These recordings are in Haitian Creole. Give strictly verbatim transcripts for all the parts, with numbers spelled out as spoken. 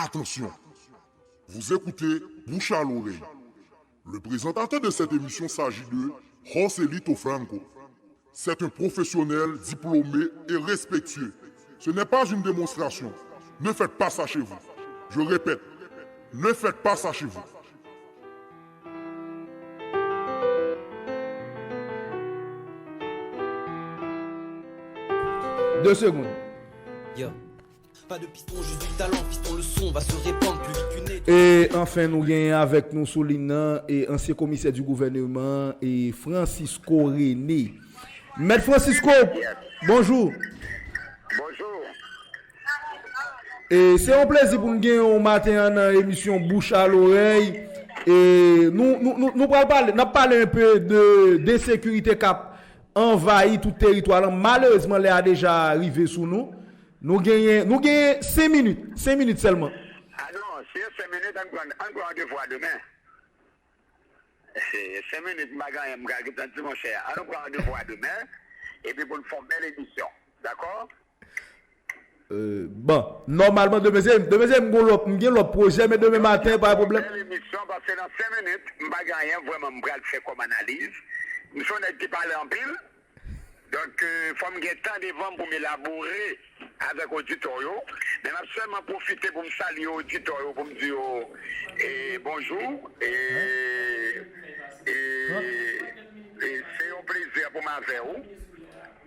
Attention, vous écoutez Bouche à l'oreille. Le présentateur de cette émission s'agit de José Lito Franco. C'est un professionnel diplômé et respectueux. Ce n'est pas une démonstration. Ne faites pas ça chez vous. Je répète, ne faites pas ça chez vous. De segonn. Yeah. Pas de piston, juste du talent, fiston, le son va se répandre plus vite qu'une étoile. E anfen, nou genyen avèk nou sou liy nan e ansyen komisè di gouvèneman e Francisco René. Mèt Francisco, bonjou. Bonjou. E se yon plezi pou n gen yon maten an nan emisyon Bouch a Lorèy. E nou, nou, nou, nou pral pale, n ap pale enpe de, de ensekirite k ap anvayi tout teritwa lan. Malerezman, lè a deja rive sou nou. Nou genyen, nou genyen senk minit, senk minit sèlman. Ah non, si se senk minit, ann pran, ann pran randevou a demen. Se senk minit, m pa gen anyen, m ka gentan di monchè. Ann nou pran randevou a demen, epi pou n fè yon bèl emisyon. Dakò? Euh, bon, nòmalman, demen se, demen se m gon lòt, m gen lòt pwojè, men demen maten, pa gen pwoblèm. Bèl emisyon, paske nan senk minit, m pa gen anyen, vrèman, m pral fè kòm analiz. M se yon nèg ki pale anpil. Donk, euh, fò m gen tan devan m pou m elabore avèk oditè yo. Men m ap sèlman pwofite pou m salye oditè yo, pou m di yo e, bonjou. E, e, e se yon plezi pou m avè w.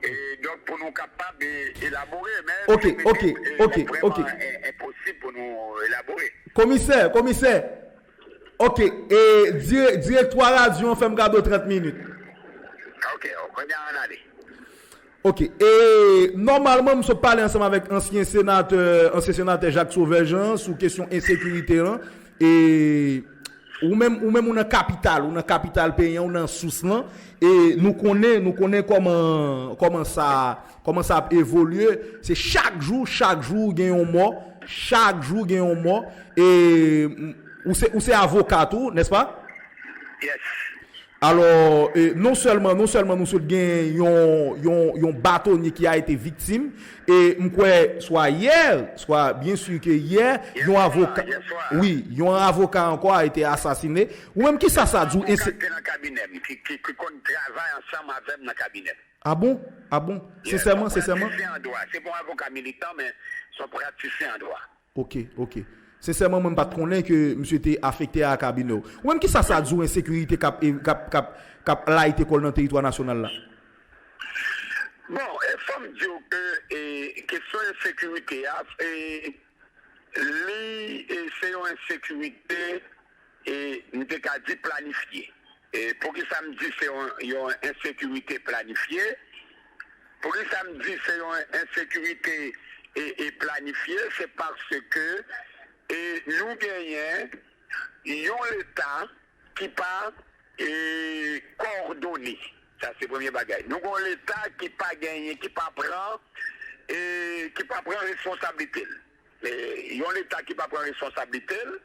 E donk, pou nou kapab e, elabore. Men Ok, ok, ok, ok. Enposib pou nou elabore. Komisè, komisè. Ok, e dire, direktwa radyo an fè m kado trant minit. Ok, kounye a ann ale. Ok, e nòmalman, m sot pale ansanm avèk ansyen senatè, ansyen senatè Jacques Sauveur Jean sou kesyon ensekirite an. E ou menm, ou menm, ou nan kapital, ou nan kapital peyi an, ou nan sous lan. E nou konnen, nou konnen kòman, kòman sa, kòman sa ap evolye. Se chak jou, chak jou gen yon mò, chak jou gen yon mò. E ou se, ou se avoka tou, nèspa? Yes. Alò, e, non sèlman, non sèlman nou sot gen yon, yon, yon batonye ki a ete viktim, e m kwè swa yè, swa byen si ke yè, yon avoka, wi, yon avoka ankò a ete asasine. Ou menm, kisa sa di w? Avoka ki nan kabinè m, ki, ki, ki konn travay ansanm avè m nan kabinè m. Ah bon? Ah bon? Sensèman, sensèman? Pratisyen an dwa. Se pa yon avoka militan, men se yon pratisyen an dwa. Ok, ok. Sensèman, mwen m pa t konnen ke misye te afekte a kabinè w. Ou menm, kisa sa di w, ensekirite k ap, k ap, k ap, k ap layite kò l nan teritwa nasyonal la? Bon, e fò m di w ke e, kesyon ensekirite a, e, li e, se yon ensekirite e, m te ka di planifye. E poukisa m di se yon, yon ensekirite planifye? Poukisa m di se yon ensekirite e, e planifye? Se paske e, nou genyen yon Leta ki pa e, kòdone. Sa se premye bagay. Nou gen yon Leta ki pa genyen, ki pa pran e, ki pa pran responsablite l. E, yon Leta ki pa pran responsablite l,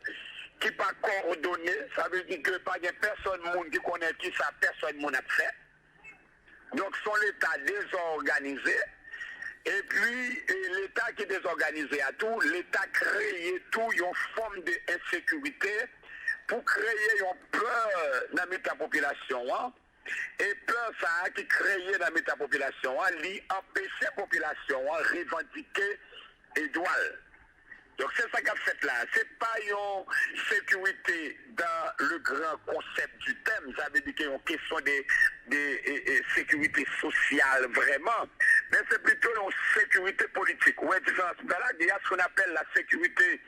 ki pa kòdone, sa vle di ke pa gen pèsòn moun ki konnen kisa pèsòn moun ap fè. Donk, se yon Leta dezòganize. Epi, e, Leta ki dezòganize a tou, Leta kreye tou yon fòm de ensekirite pou kreye yon pè nan mitan popilasyon an. E pè sa a ki kreye nan mitan popilasyon an, li anpeche popilasyon an revandike e dwa l. Donk, se sa k ap fèt la. Se pa yon sekirite dans le grand concept du terme. Sa vle di ke yon kesyon de, de e, e, sekirite sosyal vrèman. Men se plito yon sekirite politik. Ou wè diferans la? Il y a ce qu'on appelle la sécurité,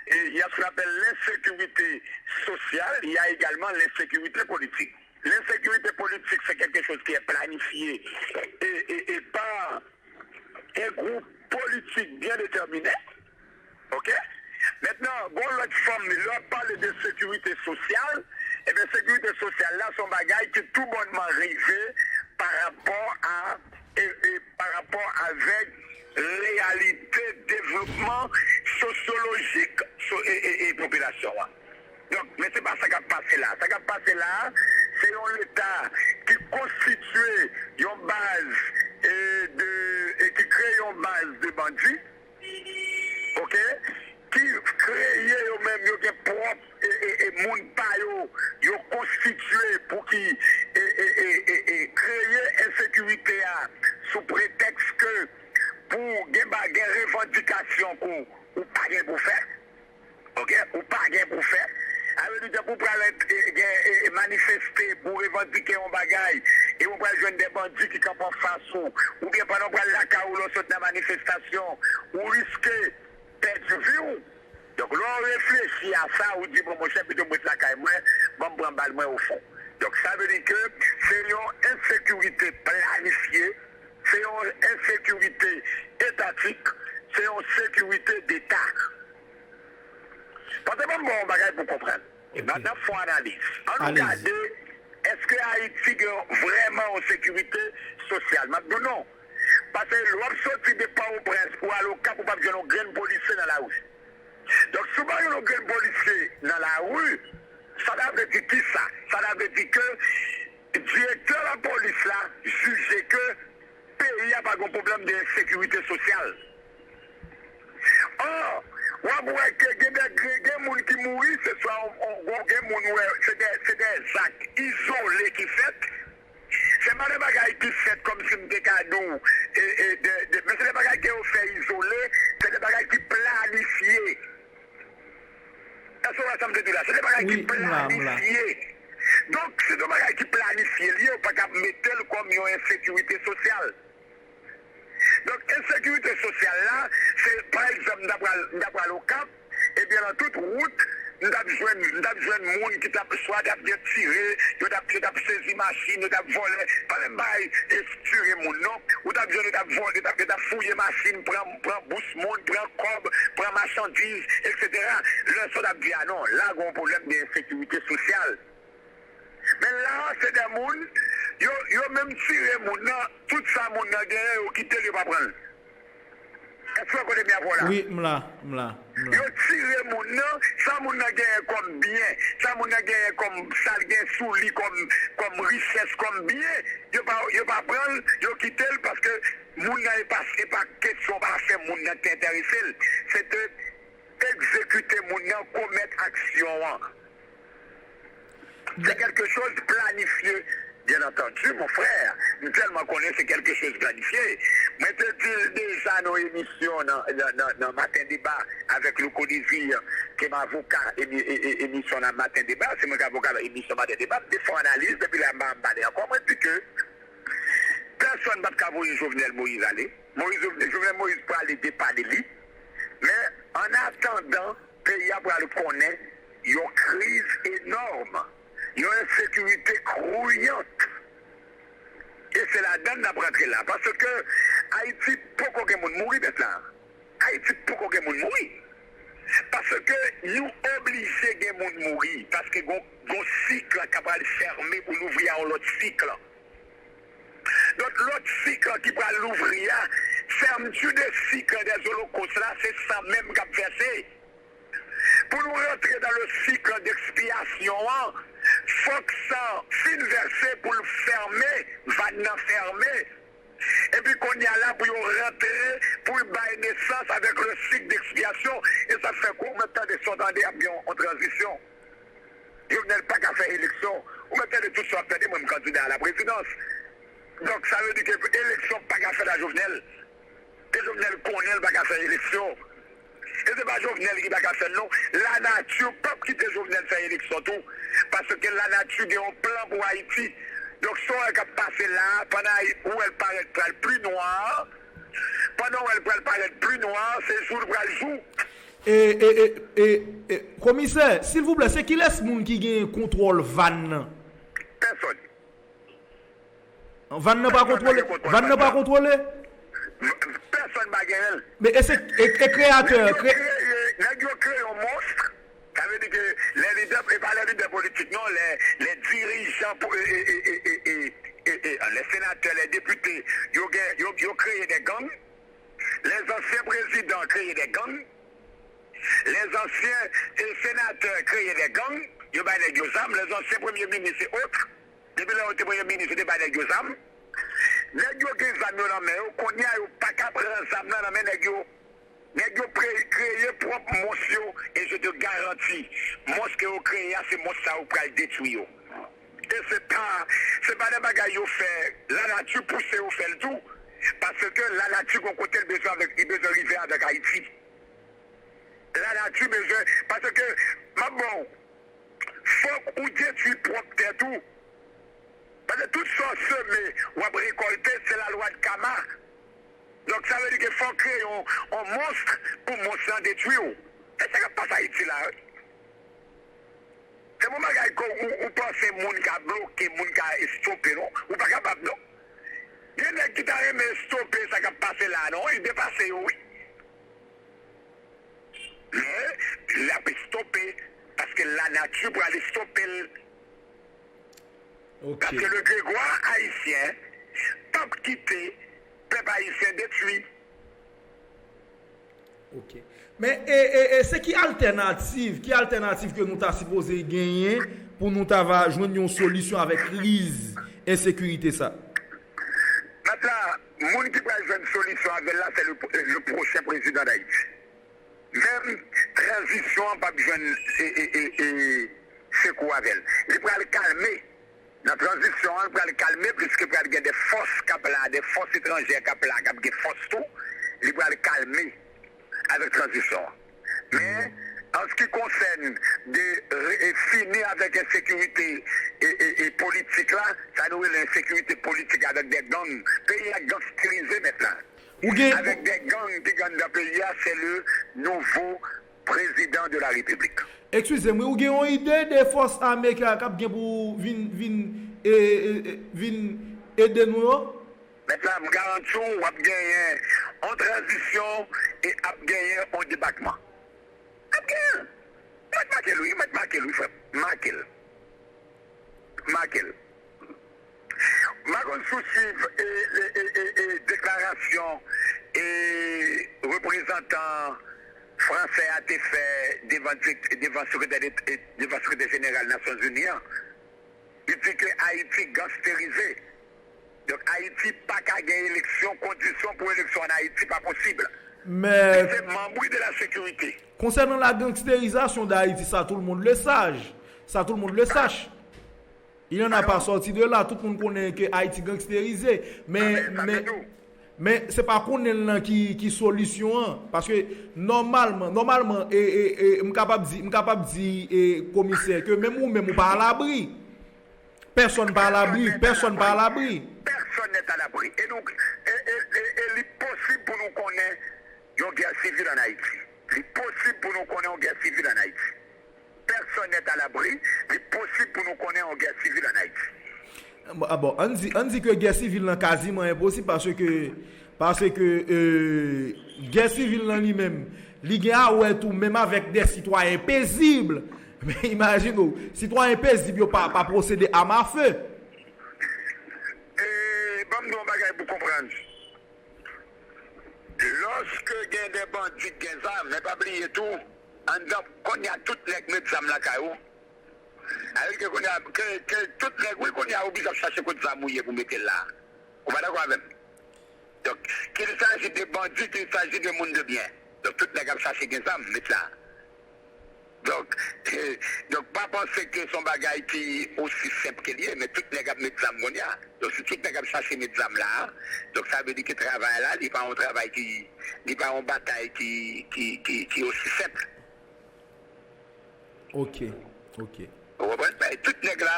et il y a ce qu'on appelle l'insécurité sociale, il y a également l'insécurité politique. L'insécurité politique, c'est quelque chose qui est planifié et, et, et par un groupe politique bien déterminé. OK? Mentnan, gon lòt fòm, lè w ap pale de sekirite sosyal, ebyen, sekirite sosyal la, se yon bagay ki toubònman rive pa rapò a, e, e, pa rapò avèk reyalite devlopman sosyolojik so, e, e, e popilasyon an. Donk, men se pa sa k ap pase la. Sa k ap pase la a, se yon Leta ki konstitye yon baz e de, e ki kreye yon baz de bandi, OK, ki Yo gen pwòp e, e, e, moun pa yo, yo konstitye pou ki e, e, e, e, e, kreye ensekirite a sou pretèks ke pou gen ba, gen revandikasyon ke w, ou pa gen pou fè. Oke? Ou pa gen pou fè. Sa vle di, tankou w pral e, gen e, e, manifeste pou w revandike yon bagay, e w pral jwenn de bandi ki kanpe anfas ou, oubyen pandan w pral lakay ou, lè w sot nan manifestasyon, ou riske pèdi vi w. Donk, lè w reflechi a sa, ou di, "Bon, monchè, pito m ret lakay mwen, ban m pran bal mwen ofon." Donk, sa vle di ke se yon ensekirite planifye, se yon ensekirite etatik, se yon sekirite deta. Panse ban m ba w yon bagay pou w konprann. N ap, n ap fè yon analiz. Ann nou gade, èske Ayiti gen vrèman yon sekirite sosyal? M ap di w non. Paske lè w ap soti de Pòtoprens pou al Okap, ou p ap jwenn yon grenn polisye nan lari. Donk, si w pa jwenn yon grenn polisye nan lari, sa ta vle di kisa? Sa ta vle di ke direktè lapolis la jije ke peyi a pa gen pwoblèm de ensekirite sosyal. Or, w ap wè ke gen de, gen, gen moun ki mouri, se swa on, on, gen moun wè, se de, se de zak izole ki fèt. Se pa de bagay ki fèt kòmsi m te ka di w, e, e, de, de, men se de bagay ke yo fè izole, se de bagay ki planifye. Èske w wè sa m te di w la? Se de bagay ki planifye. Donk, se de bagay ki planifye l ye, ou pa ka mete l kòm yon ensekirite sosyal. Donk, ensekirite sosyal la, se, pa egzanp, m ta pral, m ta pral Okap, ebyen, nan tout wout, m t ap jwenn, m t ap jwenn moun ki t ap, swa t ap gen tire, yo t ap, yo t ap sezi machin, yo t ap vòlè, pa menm bay, e, tire moun, non. Ou t ap jwenn, yo t ap vòlè, yo t ap, yo t ap fouye machin, pran, pran bous moun, pran kòb, pran machandiz, etsetera. Lè sa w t ap di, a non, la gen yon pwoblèm de ensekirite sosyal. Men la a, se de moun, yo, yo menm tire moun nan, tout sa moun nan genyen, yo kite l, yo pa pran l. Èske w kote m ye avè w la? Wi, m la, m la, m la. Yo tire moun nan, sa moun nan genyen kòm byen, sa moun nan genyen kòm, sa l gen sou li kòm, kòm richès, kòm byen, yo pa, yo pa pran l, yo kite l, paske moun nan, e pa, e pa kesyon, pa afè moun nan ki enterese l. Se te egzekite moun nan, komèt aksyon an. Se quelque chose planifié, bien entendu, mon frère. M tèlman konnen se quelque chose planifié. Mwen te di l deja nan emisyon nan, nan, nan, nan Maten Deba avèk Louko Désir, ke m avoka emi-, e, e, emisyon nan Maten Deba, se mwen k avoka emisyon Maten Deba, m te fè analiz, depi la m pa, m pa pale ankò, mwen di ke pèsonn pa t ka voye Jovenel Moïse ale. Moïse, Jovenel Moïse prale depa de li. Men, an atandan, peyi a pral konnen yon kriz enòm, yon ensekirite krouyant. E se ladan l n ap rantre la. Paske Ayiti poko gen moun mouri, mèt la. Ayiti poko gen moun mouri. Paske nou oblije gen moun mouri. Paske gon, gon sik k ap pral fèmen pou louvri a yon lòt sik. Donk, lòt sik ki pral louvri a, fèmti de sik des holocaustes la, se san menm k ap vèse. Pou nou rantre dans le cycle d'expiation an, fòk san fin vèse pou l fèmen, vàn nan fèmen. Epi kounye a la pou yo rantre, pou l bay nesans avèk le cycle d'expiation. E sa fè ke ou mèt tande sa w tande ap gen yon, yon tranzisyon. Jovenel pa ka fè eleksyon. Ou mèt tande tout sa w ap tande, mwen m kandida a la prezidans. Donk, sa vle di ke eleksyon pa ka fèt a Jovenel. E Jovenel konnen l pa ka fè eleksyon. E se pa Jovenel ki pa ka fè l non. Lanati p ap kite Jovenel fè eleksyon tou. Paske lanati gen yon plan pou Ayiti. Donk, sa w wè k ap pase la a, pandan Ayi-, ou wè l parèt pral pli nwa, pandan w wè l pral parèt pli nwa, se jou l pral jou. E, e, e, e, e, komisè, silvouplè, se kilès moun ki gen kontwòl vàn nan? Pèsonn. Vàn nan pa kontwole? Vàn nan pa kontwole? Pèsonn pa genyen l. Men e se, e, e kreyatè, nèg yo kreye, nèg yo kreye yon mons. Sa vle di ke lè lidè, e pa lè lidè politik non, lè, lè dirijan, e, e, lè senatè, lè depite, yo gen, yo, yo kreye de gang. Les anciens présidents kreye de gang. Les anciens, e, senatè kreye de gang. Yo bay nèg yo zam. Les anciens premiers ministres et autres. Depi lè yo te premye minis, yo te bay nèg yo zam. Nèg yo gen zam yo nan men yo. Kounye a, yo pa ka pran zam nan nan men nèg yo. Nèg yo pre- kreye pwòp mons yo, e je te garanti, mons ke yo kreye a, se mons sa yo pral detwi yo. E se pa, se pa de bagay yo fè, lanati pouse yo fè l tou. Paske lanati gon kote l bezwen avèk, li bezwen rive avèk Ayiti. Lanati bezwen, paske, m ap bon, fòk ou detwi pwòp tèt ou. Paske tout sa w seme, w ap rekòlte, se lalwa de kama. Donk, sa vle di ke fò w kreye yon, yon mons pou mons lan detwi w. E sa k ap pase Ayiti la, wi. Se yon bagay ke ou, ou panse moun ka bloke, moun ka estope, non? Ou pa kapab, non. Gen nèg ki ta renmen estope sa k ap pase la, non? Li depase yo, wi. Men, l ap estope, paske lanati pral estope l. Ok. Paske le Grégoire ayisyen p ap kite pèp ayisyen detwi. Ok. Men, e, e, e se ki altènativ, ki altènativ ke nou ta sipoze genyen pou nou ta va jwenn yon solisyon avèk kriz ensekirite sa? Mèt la, moun ki pral jwenn solisyon avè l la, se le, le pwochen prezidan Dayiti. Menm tranzisyon an p ap jwenn, e, e, e, e, sekou avè l. Li pral kalme. Nan tranzisyon an, li pral kalme, piske pral gen de fòs k ap la, de fòs etranjè k ap la, k ap gen fòs tou. Li pral kalme avèk tranzisyon an. Men, an se ki konsène de re- e fini avèk ensekirite e, e, e politik la, sa nou rele ensekirite politik avèk de gang, peyi a gangsterize mèt la. Ou gen Avèk de gang ki gen anndan peyi a, se le nouvo prezidan de la repiblik. Eskize m, wi, ou gen yon ide de fòs ame k k ap gen pou vin, vin, e, e, e, vin ede nou yo? Mèt la, m garanti w, w ap genyen yon tranzisyon e ap genyen yon debakman. Ap genyen. Mèt make l, wi, mèt make l, wi, frè m. Make l. Make l. M pa konn si w swiv e, e, e, e, e deklarasyon e reprezantan fransè a te fè devan, devan sekretè, devan sekretè jeneral Nasyonzini an. Li di ke Ayiti gangsterize. Donk, Ayiti pa ka gen eleksyon, kondisyon pou eleksyon ann Ayiti pa posib. Men Li se manbri de la sekirite. Konsènan la gangsterizasyon de Ayiti, sa tout le monde le saj. Sa tout le monde le sach. Il n'en a pas sorti de là. Tout moun konnen ke Ayiti gangsterize. Men, men, men se pa konnen l nan ki, ki solisyon an. Paske nòmalman, nòmalman, e, e, e, m kapab di, m kapab di, e, komisè, ke menm ou menm ou pa alabri. Pèsonn pa alabri, pèsonn pa alabri. Pèsonn nèt alabri. E nou, e, e, e, e li posib pou nou konnen yon gè sivil ann Ayiti. Li posib pou nou konnen yon gè sivil ann Ayiti. Pèsonn nèt alabri, li posib pou nou konnen yon gè sivil ann Ayiti. Bon, ah bon, ann di, ann di ke gè sivil lan kaziman enposib paske, paske, e, gè sivil lan li menm, li gen a wè tou menm avèk de sitwayen pezib. Men imajine w, sitwayen pezib yo pa, pa posede am a fe. E, ban m di w yon bagay pou w konprann. Lòske gen de bandi k gen zam, men pa bliye tou, anndan, kounye a tout nèg met zam lakay ou. Sa vle di ke kounye a, ke, ke tout nèg, wi, kounye a, ou bizin ap chache kot zam ou ye pou mete l la. Ou pa dakò avè m? Donk, qu'il s'agit de bandi, qu'il s'agit de moun de byen. Donk, tout nèg ap chache gen zam, met la. Donk, donk, pa panse ke se yon bagay ki osi senp ke l ye, men tout nèg ap met zam kounye a. Donk, si tout nèg ap chache met zam la, donk, sa vle di ke travay la, li pa yon travay ki, li pa yon batay ki, ki, ki, ki osi senp. Ok, ok. Ou konprann? Paske tout nèg la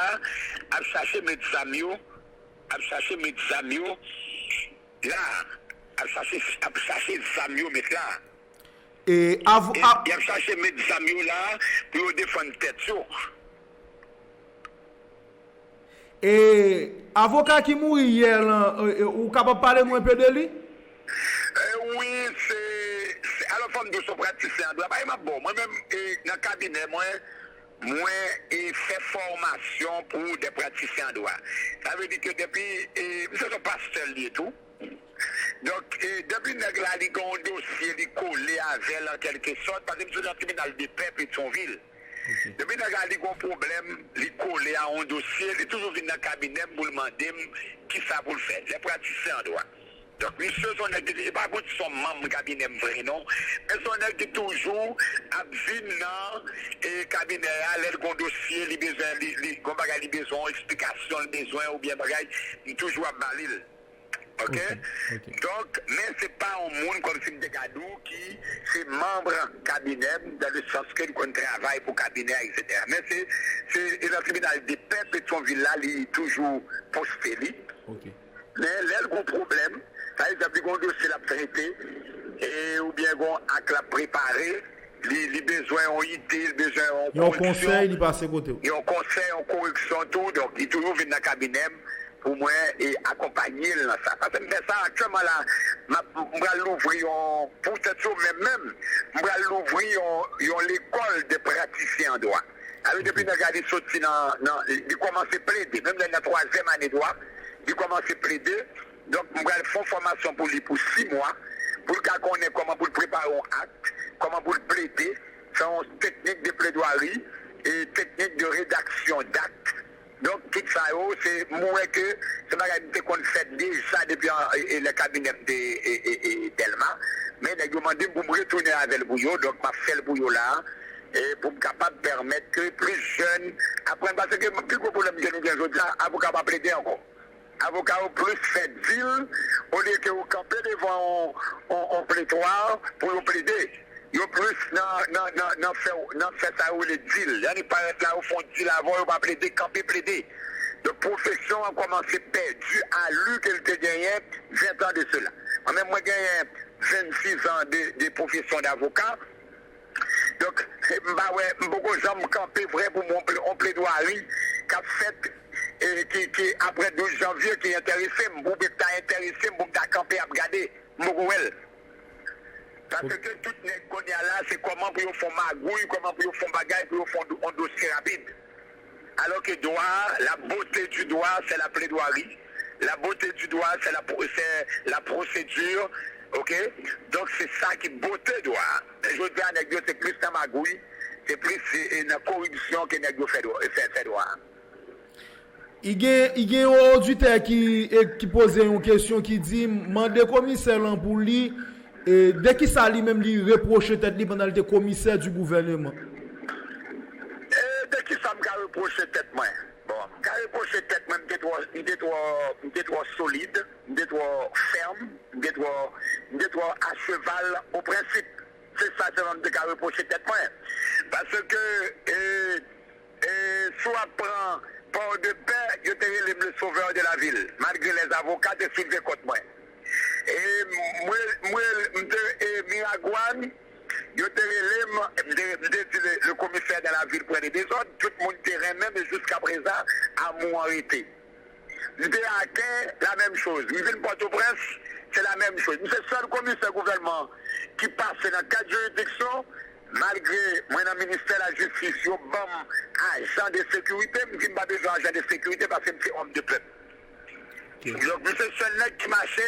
ap chache met zam yo, ap chache met zam yo la, ap chache, ap chache zam yo met la. E, av, e a- y ap chache met zam yo la pou yo defann tèt yo. E avoka ki mouri yè lan, e, e, ou kapab pale nou enpe de li? E, wi, se, se, alò, fò m di w, se yon pratisyen an dwa. Bagay m ap ba w, mwen menm, e, nan kabinè mwen, mwen, e, fè fòmasyon pou de pratisyen an dwa. Sa vle di ke depi, e, misye se yon pastè l ye tou. Donk, e, depi nèg la li gen yon dosye, li kole avè l an kèlke sòt, paske misye nan tribinal de pè Petyonvil. Ok. Depi nèg la li gen yon pwoblèm, li kole a yon dosye, li toujou vin nan kabinè m pou l mande m kisa pou l fè. Lè pratisyen an dwa. Donk, misye se yon nèg ki, e pa pou di se yon manm kabinè m vre, non. Men se yon nèg ki toujou ap vin nan e, kabinè a, lè l gon dosye, li bezwen, li, li gon bagay, li bezwen, yon eksplikasyon, li bezwen, oubyen bagay, m toujou ap ba li l. Ok? Donk, men se pa yon moun kòmsi m te ka di w ki se manm kabinè m, dans le sens ke li konn travay pou kabinè a, et cetera. Men se, se e nan tribinal de pè Petyonvil la, li toujou poste li. Men lè l gon pwoblèm, pa egzanp, li gon dosye l ap trete, e, oubyen gon ak l ap prepare, li, li bezwen yon ide, li bezwen yon koreksyon. Yon konsèy, li pase kote w. Yon konsèy, yon koreksyon tou, donk, li toujou vin nan kabinè m pou mwen e akonpaye l nan sa. Paske m fè sa aktyèlman la, m ap, m pral louvri yon, pou tèt yo menm menm, m pral louvri yon, yon lekòl de pratisyen an dwa. Sa vle di depi nèg la li soti nan, nan, li kòmanse plede, menm lè nan twazyèm ane dwa, li kòmanse plede. Donk, m pral fè yon fòmasyon pou li pou sis mwa, pou l ka konnen kòman pou l prepare yon ak, kòman pou l plede, fè yon teknik de pledwari e teknik de redaksyon d'ak. Donk, tout sa yo, se, m wè ke se bagay m te konn fè deja depi an, e, e, lè kabinè m te, e, e, e, Dèlma. Men nèg yo mande m pou m retounen avè l pou yo, donk m ap fè l pou yo la, e, pou m kapab pèmèt ke plis jèn aprann. Paske pi gwo pwoblèm ke nou gen jodi a, avoka pa plede ankò. Avoka yo plis fè dil, olye ke yo kanpe devan yon, yon, yon pletwa pou yo plede. Yo plis nan, nan, nan, nan fè, nan fè sa yo rele dil. Lè annik parèt la, yo fè yon dil avè w, yo pa plede, kanpe plede. Donk, pwofesyon an kòmanse pèdi ali ke l te genyen ven tan de sela. Mwen menm, mwen genyen vennsis an de, de pwofesyon davoka. Donk, m pa wè, m poko janm kanpe vre pou mwen, yon pledwari k ap fèt, e ki, ki apre douz janvye ki enterese m, oubyen k ta enterese m pou m ta kanpe ap gade, m poko wè l. Paske tout nèg kounye a la, se kòman pou yo fè yon magouy, kòman pou yo fè yon bagay, pou yo fè yon do-, yon dosye rapid. Alors que droit, la beauté du droit, c'est la plaidoirie. La beauté du droit, c'est la, pro- c'est la procédure. Ok? Donk, se sa ki bote dwa a. Men jodi a, nèg yo se plis nan magouy, se plis e, e nan koripsyon ke nèg yo fè dwa, fè, fè dwa a. I gen, i gen yon oditè ki, e, ki poze yon kesyon ki di, mande komisè lan pou li, e, de ki sa li menm li repwoche tèt li pandan l te komisè di gouvèneman. E de ki sa m ka repwoche tèt mwen? Bon, m ka repwoche tèt mwen, m te twò, m te twò, m te twò solid, m te twò fèm, m te twò, m te twò acheval o prensip. Se sa sèlman m te ka repwoche tèt mwen. Paske, e, e, si w ap pran Port de Paix, yo te rele m le sauveur de la ville, malgre lèzavoka te soulve kont mwen. E mwen, mwen, m te, e, Miragwàn, yo te rele m, m te, m te di le, le commissaire dans la ville prend des désordres, tout moun te renmen m, e jiska prezan, amou an rete. M te Aken, la menm choz. M vin Pòtoprens, se la menm choz. M se sèl komisè gouvènman ki pase nan kat jiridiksyon, malgre mwen nan ministè lajistis, yo ban m ajan de sekirite, m di m pa bezwen ajan de sekirite paske m se òm de pèp. Donk, m se sèl nèg ki mache,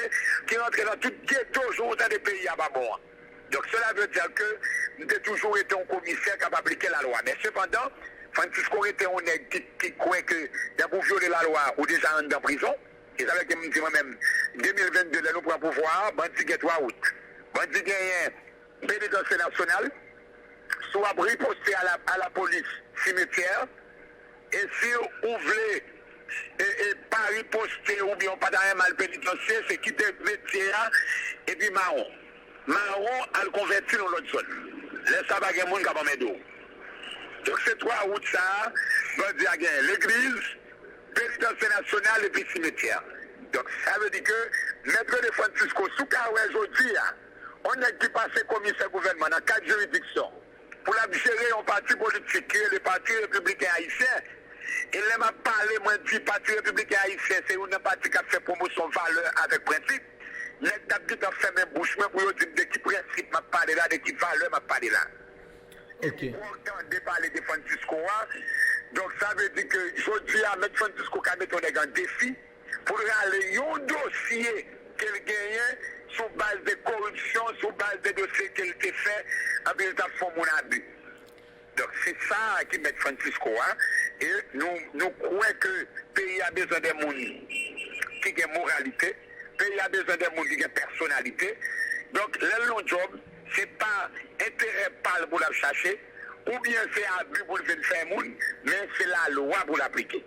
ki rantre nan tout geto, jan w tande peyi a pa bon an. Donk, cela veut dire que m te toujou rete yon komisè k ap aplike lalwa. Men sepandan, Francisco rete yon nèg ki, ki kwè ke depi w vyole lalwa, ou deja anndan prizon. E sa fè ke m di mwen menm, de mil vennde, lè nou pran pouvwa a, bandi gen twa wout. Bandi genyen Penitansye Nasyonal, si w ap riposte a la, a la polis, simetyè, e si ou vle, e, e pa riposte oubyen w pa ta renmen al penitansye, se kite metye a, epi mawon. Mawon al konvèti l yon lòt zòn. Lè sa pa gen moun k ap anmède w. Donk se twa wout sa a, bandi a genyen legliz, penitansye nasyonal epi simetyè. Donk sa vle di ke Mèt René Francisco, si w ka wè jodi a, yon nèg ki pase komisè gouvènman nan kat jiridiksyon, pou l ap jere yon pati politik ki rele Pati Repibliken Ayisyen. E lè m ap pale, mwen di Pati Repibliken Ayisyen se youn nan pati k ap fè pwomosyon valè avèk prensip. Nèg t ap gentan fèmen bouch mwen pou yo di m de ki prensip m ap pale la, de ki valè m ap pale la. Epi pou w tande pale de Francisco a, donk sa vle di ke jodi a, Mèt Francisco ka mete yon nèg an defi, pou l rale yon dosye ke l genyen sou baz de koripsyon, sou baz de dosye ke l te fè, anpi l t ap fè yon moun abi. Donk, se sa ki Mèt Francisco a, e nou, nou kwè ke peyi a bezwen de moun ki gen moralite, Peyi a bezwen de moun ki gen pèsonalite. Donk, lè l nan djòb, se pa enterè pa l pou l ap chache, oubyen se abi pou l vin fè moun, men se lalwa pou l aplike.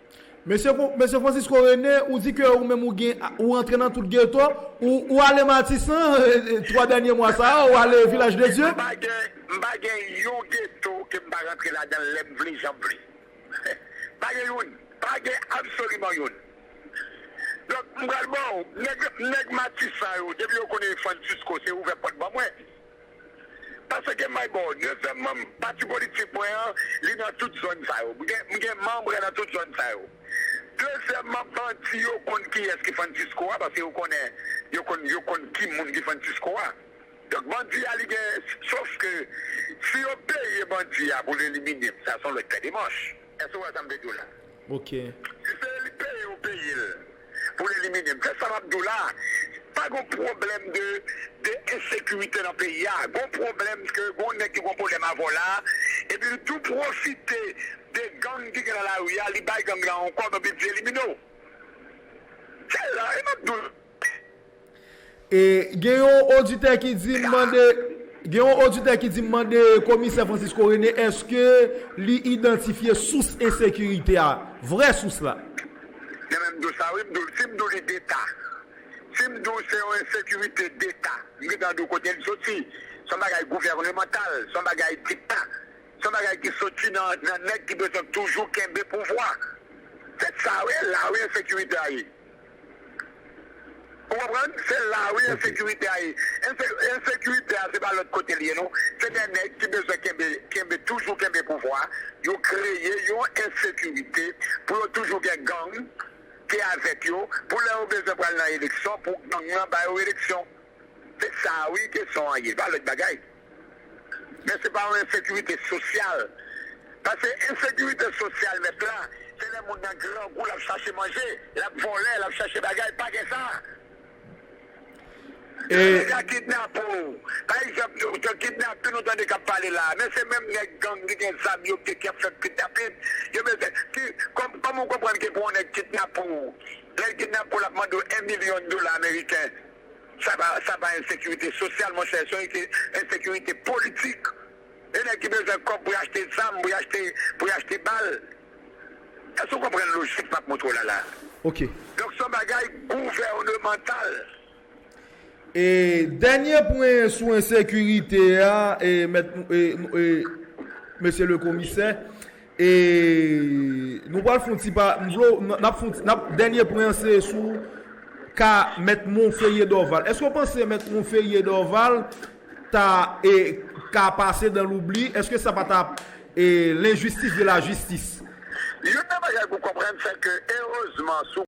Mesye Fran- Mesye Francisco René, ou di ke ou menm ou gen ou antre nan tout geto, ou, ou ale Matisan, twa dènye mwa sa yo, ou ale Vilaj de Dye. M pa gen, m pa gen yon geto ke m pa rantre ladan l lè m vle, jan m vle. Pa gen youn. Pa gen absoliman youn. Donk, m pral ba w, nèg, nèg Matisan yo, depi yo konnen Francisco, se ouvè pòt ban mwen. Paske, my boy, dezyèmman, pati politik mwen an, li nan tout zòn sa yo. M gen, m gen manm nan tout zòn sa yo. Dezyèmman, bandi yo konn kiyès ki Francisco a, paske yo konnen, yo konn, yo konn ki moun ki Francisco a. Donk, bandi a, li gen, sof ke si yo peye bandi a pou l elimine m, sa se yon lòt pè de manch. Èske w wè sa m vle di w la? Ok. Si se li peye, yo peye l pou l elimine m. Se sa m ap di w la. Pa gen pwoblèm de, de ensekirite nan peyi a. Gen pwoblèm ke gen nèg ki gen pwoblèm avè w la, epi l tou pwofite de gang ki gen nan lari a, li bay gang la yon kòb, epi l di elimine w. Se la, e m ap di w. E gen yon oditè ki di m mande gen yon oditè ki di m mande komisè Francisco René èske li idantifye sous ensekirite a, vrè sous la. Men menm dou sa wi, m dou, si m dou li deta. Si m dou se yon ensekirite deta, m gentan dou kote l soti. Se yon bagay gouvènemantal, se yon bagay deta. Se yon bagay ki soti nan, nan nèg ki bezwen toujou kenbe pouvwa. Se sa wi, la wi ensekirite a ye. Ou konprann? Se la wi ensekirite a ye. Ense- Ensekirite a se pa lòt kote l ye non. Se de nèg ki bezwen kenbe, kenbe toujou kenbe pouvwa. Yo kreye yon ensekirite pou yo toujou gen gang ki avèk yo. Pou lè yo bezwen pral nan eleksyon, pou gang nan ba yo eleksyon. Se sa wi kesyon an ye, pa lòt bagay. Men se pa yon ensekirite sosyal. Paske ensekirite sosyal mèt la, se lè moun nan grangou, l ap chache manje, l ap vòlè, l ap chache bagay, pa gen sa. Lè nèg la kidnape w, pa egzanp, yo, yo kidnape, nou tande k ap pale la, men se menm nèg gang ki gen zam yo, ki, ki ap fè kidnapin, yo bezwen, ki, kòm, kòman w konprann ke pou yon nèg kidnape w, lè l kidnape w, l ap mande w en milyon dola ameriken, sa pa, sa pa ensekirite sosyal, monchè, se yon ensekirite politik. E nèg ki bezwen kòb pou y achte zam, pou y achte, pou y achte bal. Èske w konprann lojik m ap montre w la la? Ok. Donk, se yon bagay gouvènemantal. E dènye pwen sou ensekirite a, e, mèt, e, e, mesye le komisè, e, nou pral fon ti pa, m vle, n ap fon, n ap, dènye pwen an se sou ka mèt Monferrier Dorval. Èske w panse mèt Monferrier Dorval ta e, ka pase dan loubli? Èske sa pa ta e, lenjistis de la jistis? Youn nan bagay pou konprann, se ke, erezman, sou